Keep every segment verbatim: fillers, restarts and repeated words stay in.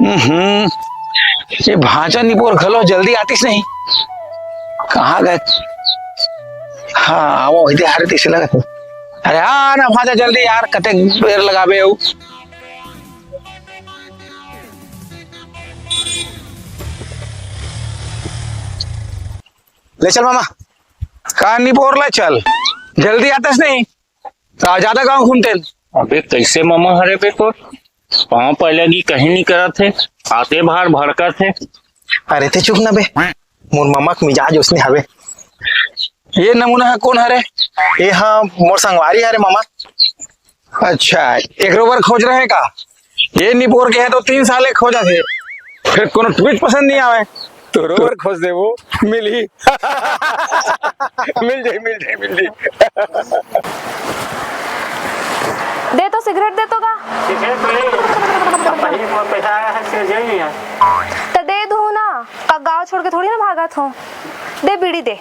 हम्म, ये भांचा निपोर घलो जल्दी आतिस नहीं, कहाँ गए? हाँ, आवा वही दे, हरे तइसे लगत हे। अरे आ ना भांचा जल्दी यार, कते बेर लगाबे अउ। ले चल मामा। का निपोर ले चल, जल्दी आतिस नहीं। का जादा गांव घूमते? अबे कइसे मामा हरे बे तोर? पाँव पहले की कहीं नहीं करत हे, आते बाहर भड़कत हे। अरे ते चुप ना बे, मोर मामा के मिजाज उसने हवे। ये नमूना ह कोन हरे? ये हा मोर संगवारी हरे मामा। अच्छा, एकरो बर खोज रहे का? ये निपोर के हे तो तीन साल ले खोजत हे, फिर कोनो टुरी पसंद नहीं आवे। तोरो बर खोज देबो, मिलही। मिल जाई, मिल जाई, मिल जाई। दे तो सिगरेट दे तो का? सिगरेट नहीं, अब पहले मोर पैसा आया है, सिगरेट नहीं है। तो दे दूँ ना, का गांव छोड़ के थोड़ी ना भागत हो। दे बीड़ी दे।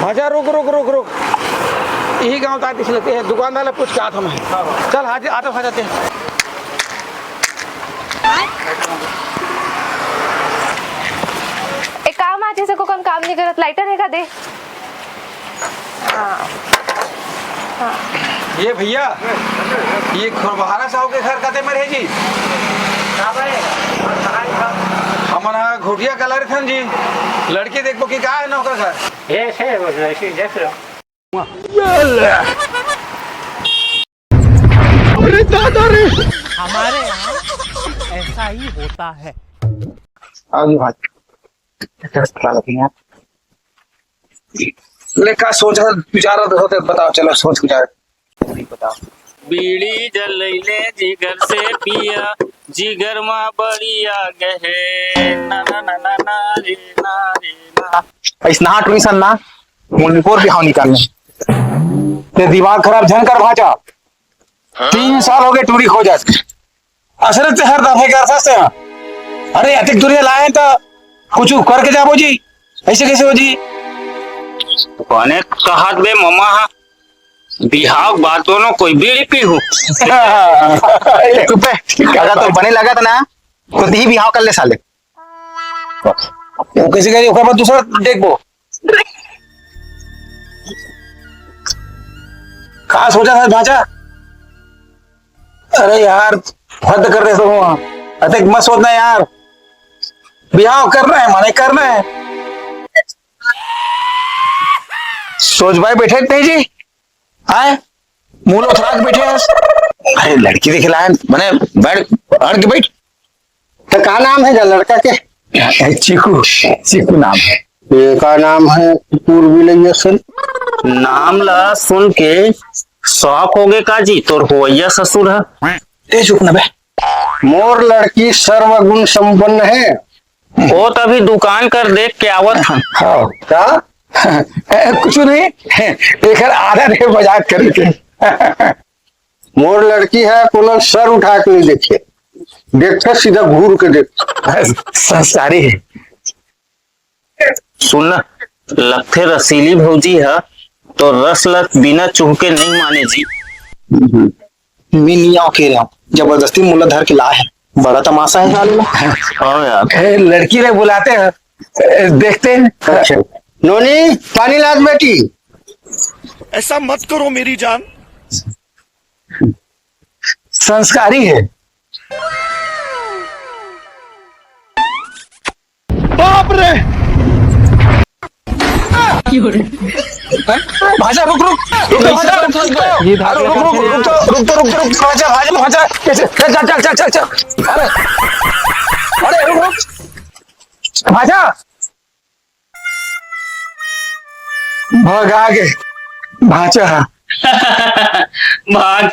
भांचा, रुक, रुक, रुक, रुक। यही गांव तार दिख लेते हैं, दुकानदार ला पूछ के आत हूँ मैं। चल, आज आते, आ जाते हैं। एक काम, आज ऐसे को कौन काम नहीं करत, लाइटर है का दे? हाँ। हाँ। ये भैया, ये खुरबहारा साहू के घर कते में रहे जी? हमन ह घोटिया कलर थन जी, लड़की देखबो कि का है ना ओकर घर? ये से, वो ऐसी देख लो। अरे दादा रे! हमारे यहाँ ऐसा ही होता है। आओ जी भाई। ले, का सोच विचार होते, बताओ, चलो, सोच विचार। बताओ। बीड़ी जलैले जिगर से पिया, जिगर मा बड़ी आग है। ना, ना, ना, ना, ना, रे, ना, रे, ना। अइसना टुरी सन ना, मोर निपोर बिहाव निकालने। ते दिमाग खराब झन कर भांचा। तीन साल हो गए टुरी खोजत। असरत से हर दफे कर फंसते हैं। अरे, अतिक दुरिहा लाए हैं तो कुछ करके जाबो जी। ऐसे कैसे हो जी? बने कहत बे ममा हा, बिहाव बात दोनों कोई बीड़ी पीहू। चुप है। अगर तो बने लगत ना, तो ती बिहाव कर ले साले। वो कैसे कहे, ओकर बाद दूसरा देखबो। का सोचा था भांचा? अरे यार, हद कर दे तो। अतेक मत सोचना यार, बिहाव करना है, माने करना है। सोच भाई बैठे नहीं जी, आए मुंह लोथरा के बैठे हैं। अरे लड़की देखे लाए, माने बैठ, अड़ के बैठ। तो का नाम है जा लड़का के? चीकू, चीकू नाम है। ये का नाम है? पूर्वी लैया सन। नाम ला सुन के शौक हो गए का जी? तोर होवैया ससुर है। ए चुप ना बे। मोर लड़की सर्वगुण संपन्न है। वो तो अभी दुकान कर देख के आवत हन। हाँ। का? ए, कुछ नहीं। एकर आधा रे मजाक करे के। मोर लड़की है, कोनो सर उठा के नहीं देखे, देखते सीधा घूर के देख। संस्कारी है। सुन ना, लगथे रसीली भौजी ह तो रस ल बिना चुहके नहीं माने जी। मैं नहीं आओ के रहा हूँ, जबरदस्ती मुला धर के ला है। बड़ा तमाशा है साले ला। हाँ यार। ए, लड़की रे बुलाते हैं, ए, देखते हैं। अच्छा। नोनी, पानी लाद बेटी। ऐसा मत करो मेरी जान। संस्कारी है। बाप रे! भांचा, रुक, रुक, रुक तो, भांचा, रुक, रुक तो। ये भाग अरे, रुक, रुक, रुक तो, रुक तो, रुक तो, रुक तो, भांचा, भांचा, भांचा, कैसे? चल, चल, चल, चल, चल, चल। अरे, अरे, रुक, रुक। भांचा। भाग आगे, भांचा। भाग।